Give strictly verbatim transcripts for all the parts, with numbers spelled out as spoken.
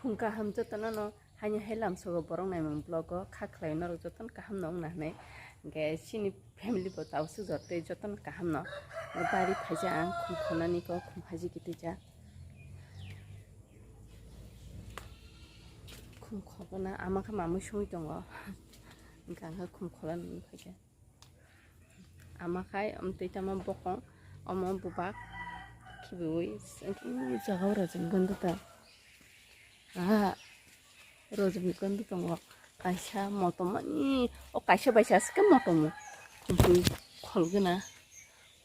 Wngkha ham jotono no haino hai lamsogo borok naimung vlog o kha khlai norok jotono kaham no wngna hinwi. Hwnkhe chini family bo tao sujor tei jotono kaham no. Bari phaija ang khum khonani ko khum haji kiti ja. Khum khogona ama kha mamui songwi tongo. Hwnkhe ang kha khum khola nini phaikha. Ama khai, amtwi tama bokong, omo bubak khibiui, jaga o rajak ganda ta. Ah, rajak ganda tongo. Kaisa motom mani, o kaisa baisa aske motom. Khumpui kholgana,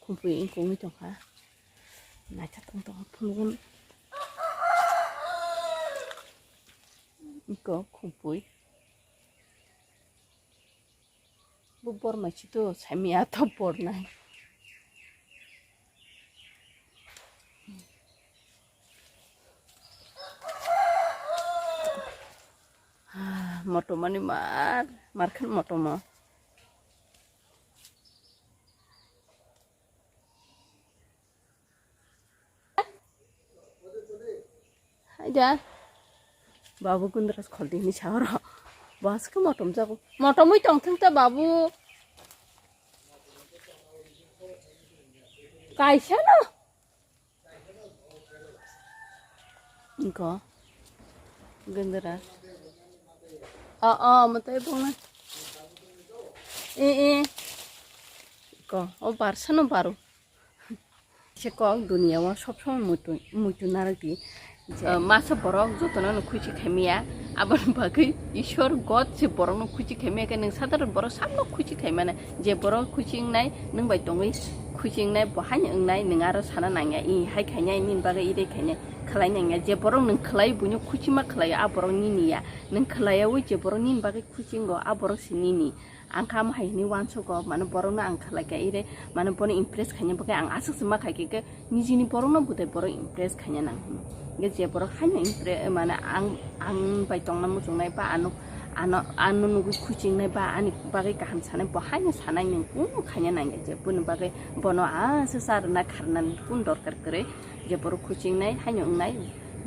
khumpui wngkongwi tongkha. Naithotok tongkha phunukgani. Iko khumpui. Bo bormai si to saimaya to bornai. Ah, motomani mar, mar khan motomo. Haida. Babu gundras kholdi hini sahoro. Bas khe motom jago. Motomwi tongthung ta babu. Kaisa no. Inko. Gundras. O, o, mwtai bongna. E, e. Ko, o barsa no baro. Se kok duniya o sob somoi muitu, muitu narwk di. Je, ah, masa borok jotono no khusi khaimaya, aboni bagwi Ishwar God se borokno khusi khaimaya khe nwng sadharon borok sabno khusi khaimana. Je borok khusi wngnai, nwng bai tongwi khusi wngnai, bo haino wngnai, nwng aro sana nangya, i hai khainai, nini bagwi i rei khainai, khlai nangya. Je borok nwng khlai, buino khusi ma khlaio, a borok nini ya. Nwng khlaiyaui je borok nini bagwi khusi wngo, a borok se nini. Ang kha amo hai hwnwi uansugo, mane borokno ang khlai kha ire, mane bono impress khaina bagwi ang aswk se ma khai khe, khe nijini borokno bwtai borok impress khaina nang hwnwi. Hwnkhe je borok haino impre-, mane ang, ang bai tongna muchungnai ba ano, ano, ano nugwi khuchingnai ba ani bagwi kaham sanai, bo haino sanai nwng kunu khaina nangya je boni bagwi bono aswk sa rwna kharnani kunu dorkar kwrwi. Je borok khuchingnai haino wngnai,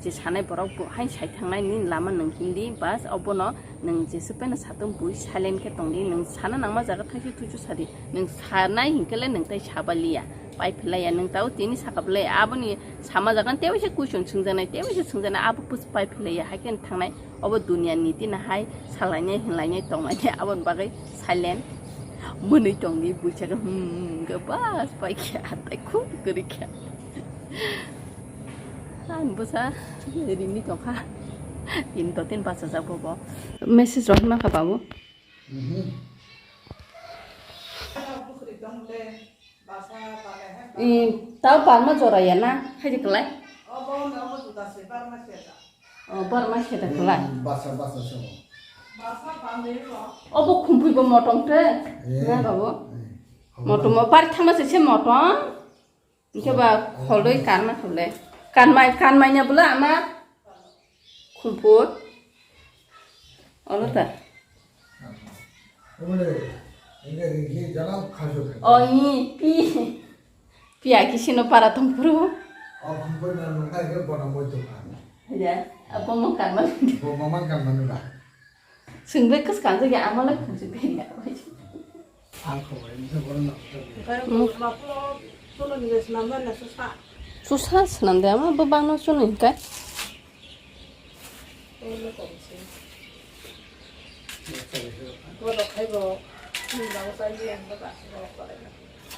je sanai borok bo hai sai thangnai nini lama nwng himdi, bas obono nwng jeswk pheno satung bui silent khe tongdi, nwng sana nangma jaga thaisi thuisu sadi, nwng sanai hinkhe le nwng tai sabaliya, pai phlaiya, nwng tao tini saka phlai, aboni sama jaga tei waisa question swngjaknai, tei waisa swngjaknai, abo bus pai phlaiya, haikhe thangnai. Obo duniya niti na hai salainai hinlainai tonglainai aboni bagwi silent mwnwi tongdi buisakhe hmm hmm hwnkhe bas paikha tai khuk kwrwikha. Ang bwsa rimwi tongkha tin to tin bachajak bobo. Message rok hwnma kha babu. Mhm. Tao barma jora ya na? Haidi kwlai? O, barma seta kwlai. Basa, basa se. Obo khumpui bo motom te. Eh. Na babu? Eh. Motom o bar thangma se se motom. Hwnkhe ba kholoi kanma thole. Kanmai, kanmai na bwla ama khumpui. Olo ta. Obole, enge ringhi jana khajo khe. O, i, pi. Pi aki sino para tongphuru. O khumpui na nungkha khe bono moi tongkha. Ya, abo mo kanma. Bo mama kanma nura. Sungbe kas kanjak ya, amala khumsi beri ya. Ang kho bai, misa bono na. Susa swnam de ama bwbangno chwng hwnkhe.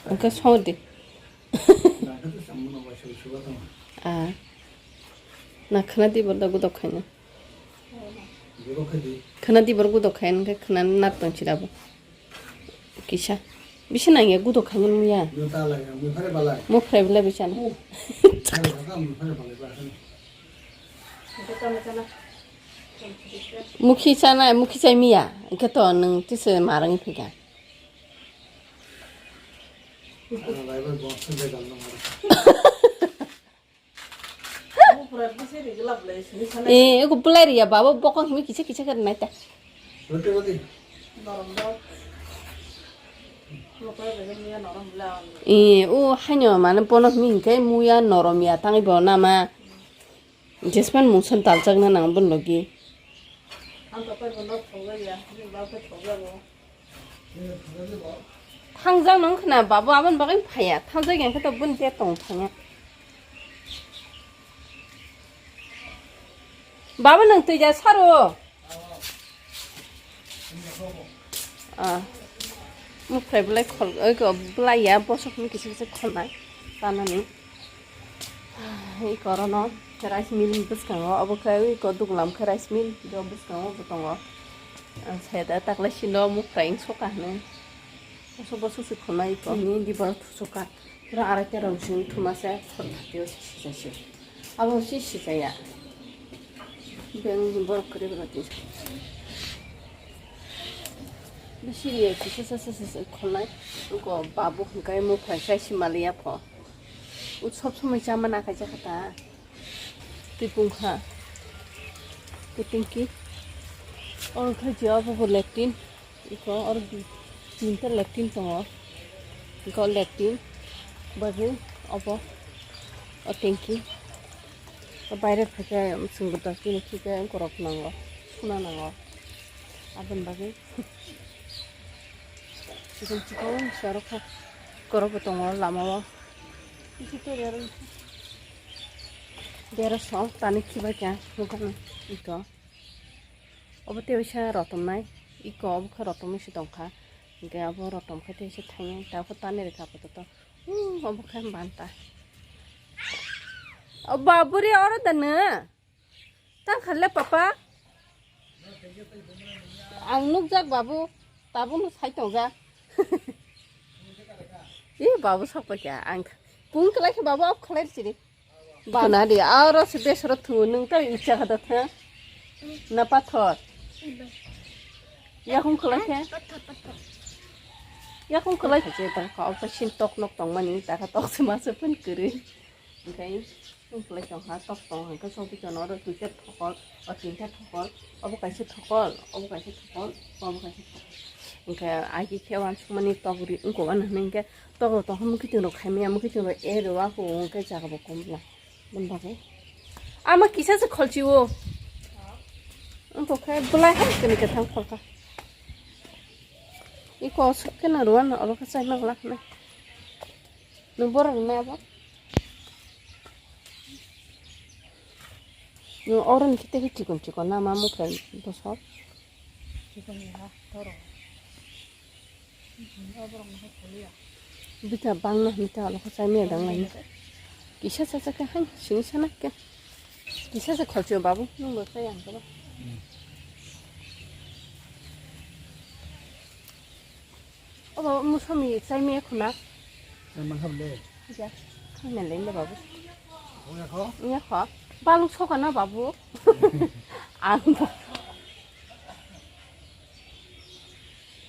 Hwnkhe songdi. Ah. Na khwnadi borok da gudok khaina. Khwnadi borok gudok khaina hwnkhe khwnani nar tong chirabo. Kisa. Bisi nangya gudo khaina muya. Muphre bwlai bisa na. Mukhi chana, mukhi chai miya. Hwnkhe to nwng tise marang phika. Eh, eko belai riya babo bokong himi kisa kisa khe nai ta. Eh, o haino mane bono himi hinkhe muya norom ya tangwi bo nama. Jespan mungsan talchakna nang bun logi. Thangjak nung khna babu abon bagwi phaya. Thangjak yang khe to bun je tong thangya. Babu nung twi ja saro. Ah, mukrai belai khol, oi ko belai ya, bosok ni kisa kisa kholnai tanani. Iko oro no rice mill bwskango, obo khe iko duglam khe rice mill, bo bwskango bo tongo. Ang sai da taklai sino mukrai wng soka hwnwi. Bosok bosok se kholnai iko. Ni di borok thusoka. Pura arai terong sini thuma se khol thati o sisa se. Abo si sisa ya. Beng borok kwrwi borok tin. Bisi riya kisa sa sa sa sa kholnai. Uko babu hwnkhe mukrai sai si maliya pho. U sob somoi chama na kaisa kha ta. Twi pungkha. Twi tingki. Oro khe je obo bo latrine. Iko oro di-, tinta latrine tongo. Iko latrine. Bagwi obo. O tingki. O baire phaikhe chwng bo dustbin o khikhe ungkorok nango. Suna nango. Aboni bagwi. Chikon chikon se oro kha. Korokbo tongo lama o. Bisi tere aro. Bera song tani khibai kha nokha no iko. Obo tei waisa rotom nai. Iko obo khe rotom wngsi tong kha. Hinkhe abo rotom khe tei se thangya. Tabukhe tani rwkha apato. Hmm, obo khe banta. O baburi oro da nw? Tang khalle papa? Ang nukjak babu, tabukno sai tongjak. Ih, babu sokpakya, ang kung kwlai khe babu off khlai sidi. Bana di, aro se besoro thu, nung tei icha kha da tha. Na pathor. Yakung kwlai khe? Yakung kwlai khe je ta ka, off sin tok nok tongmani, ta ka tok se ma se pun kwrwi. Hwnkhe chwng kwlai tongkha, tok tong hwnkhe chwng twi chwng oro duita thokol, o tinta thokol, obo kaisa thokol, obo kaisa thokol, obo kaisa thokol. Hwnkhe agi khe uansukmani tok ri wngkha, uanw hwnwi hwnkhe tok rok tongkha, mwkhwtwng rok khaimaya, mwkhwtwng rok ero, ako hwnkhe jaga bo kom bwla. Boni bagwi ama kisa se kholchi o. Wngkha khe bwlai hai kwni kwthang kholkha. Iko sok khe no rwano oro khe chaima glak hwnwi. Nwng borok rwmai abo? Nwng oro ni khe tei khe chikon chikon na ma muphai bwswk? Chikon ya, toro. Bita bangma hinta alo khe chaimaya dang lai. Kisa cha cha khe hai sini sana khe. Kisa cha kholchio babu, nwng bo chaya ang khe ba. Obo musomi chaimaya khuna. Chaimang kha bole. Ja. Khaina le le babu. Oya kho. Oya kho. Balung soka na babu. Ang.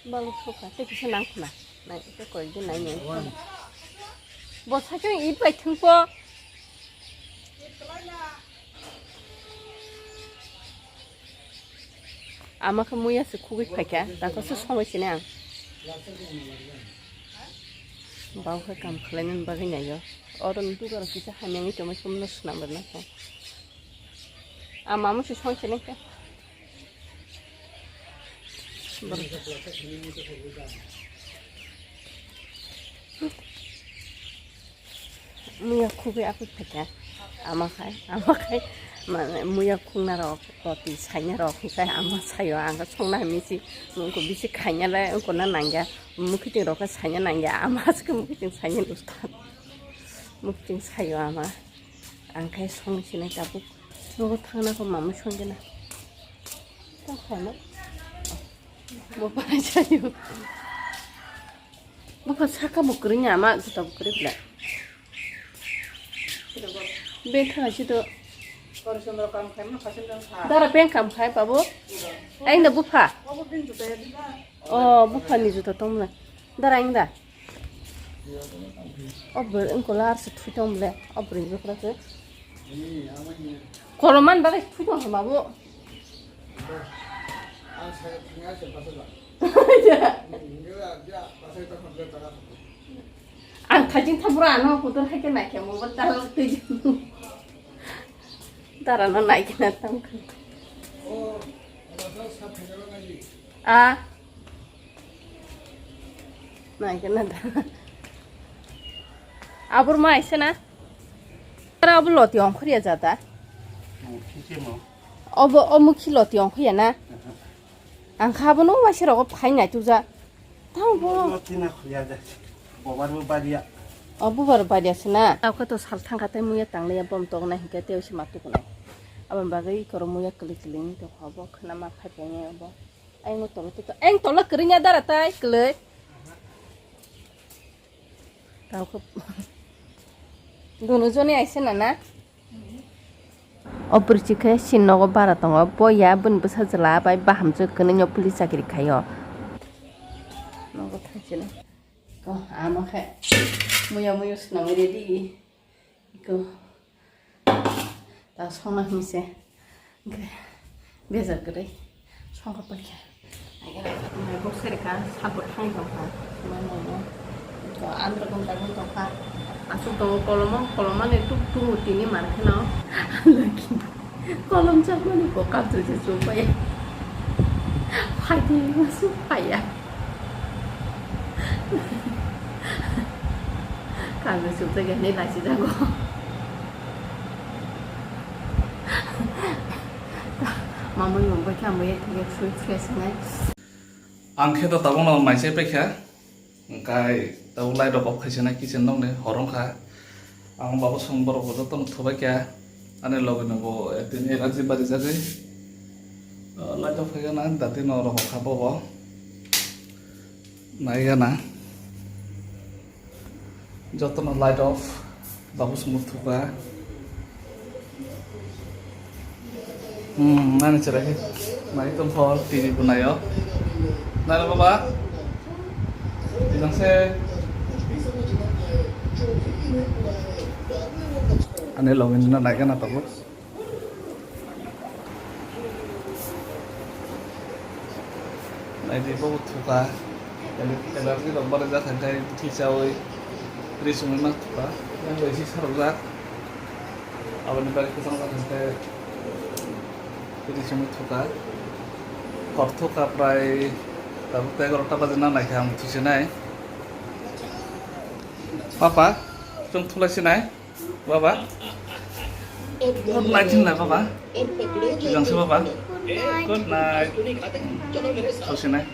Balung soka. Te kisa nang khuna. Nang te koi de nai nai. Oya. Bo sa khe it bai thung po. Ama khe muya se khugui phaikha, dakha se songwi sini ang. Bau khe kam khlainani bagwi naio. Oro ni dugar kisa hamya wngwi tongma sumno swnam rwna khe. Ama musi song sini khe. Muya khugui apui phaikha. Ama khai, ama khai, mane muya khungna rok, roti saina rok, khai ama sayo, ang songna misi, nungko bisi khaina le, nungko na nangya, mukhiting rok khe saina nangya, ama se mukhiting saina nukha. Mukhiting sayo ama, ang khai song sinai tabuk, nogo thangna ko mama songena. Tang khaina, bo pai sayo. Bupha saka bo kwrwini ama juta bo kwrwi bwle. Bengkha hai sito. Dara bengkha khai babu. Aing da bupha. O bupha ni juta tongmla. Dara aing da. O bwrwi wngkula arsa thui tong bwle. O bwrwi bwkra se. Koloman bagwi thui tong kha babu. Ang thajin thampura ano kutur hai khe naikhe mobile dal twi. Tara no nai kena tam kha. A. Nai kena da. Abur mai sena. Tara abu loti ongkhor ya jada. Obo omu khi loti ongkhor ya na. Ang kha bono waisa rogo phai nai tuja. Tamo bo. Tina khuya de. Bobar bo baria. O bubar baria sina. Tao khe to sal thangkha tei muya tangliya bom tok nai hinkhe tei se ma tukunai. Aboni bagwi ikoro muya kwlwi kwlwi wng tongkha bo khwna ma phai phai nai bo. Ayang tolo to ayang tolo kwrwngya dara tai kwlwi. Tao khe. Dono joni aise na na. O bwrwi khe sin nogo bara tongo, bo ya bini bwsa chwla bai bahamjwk kwnwi no police chakri khaio. Nogo thangchini. Ko amo khe muya muya swnamwi ready. Ko ta songna hwnse. Hwnkhe bejak kwrwi songkha paikha. Bok serika sabot thang tongkha. Mano to andro gonta gon tongkha. Asuk tongo kolomo, kolomani tuk tuk tini mar kheno. Kolom chakmani bo kapjak se chuk bai. Phaidi masuk phaiya. Kapjak chuk jagani lachi jago. Mamui mung bai kha mui thik sui fresh nai. Ang khe to tabuk no mai se paikha. Hwnkhe tabuk light rok off khaisana kitchen nokni hor wngkha. Ang babu song borok bo jotono thubai kha. Ani logi no bo tini energy bari jagwi. Light off khaikha na dati no rok kha bobo. Nai gana. Jotono light off, babu sumuk thuka. Hmm, nani chwrai khe nai tong kho T V bo naio. Nai baba? Tijang se. Ani logi no nai gana tabuk. Naidi bo thuka, ele-, elargi rok barajak hwnkhe bwthwi chaui ri chumui ma thuka, yang bai si sarokjak. Aboni bagwi kwchang jak hwnkhe ri chumui thuka. Hor thuka prai tabuk egarota baje nang naikha ang thusinai. Papa, chwng thulai sinai. Baba. Good night hinla baba. Bijang se baba. Good night. Thok sinai.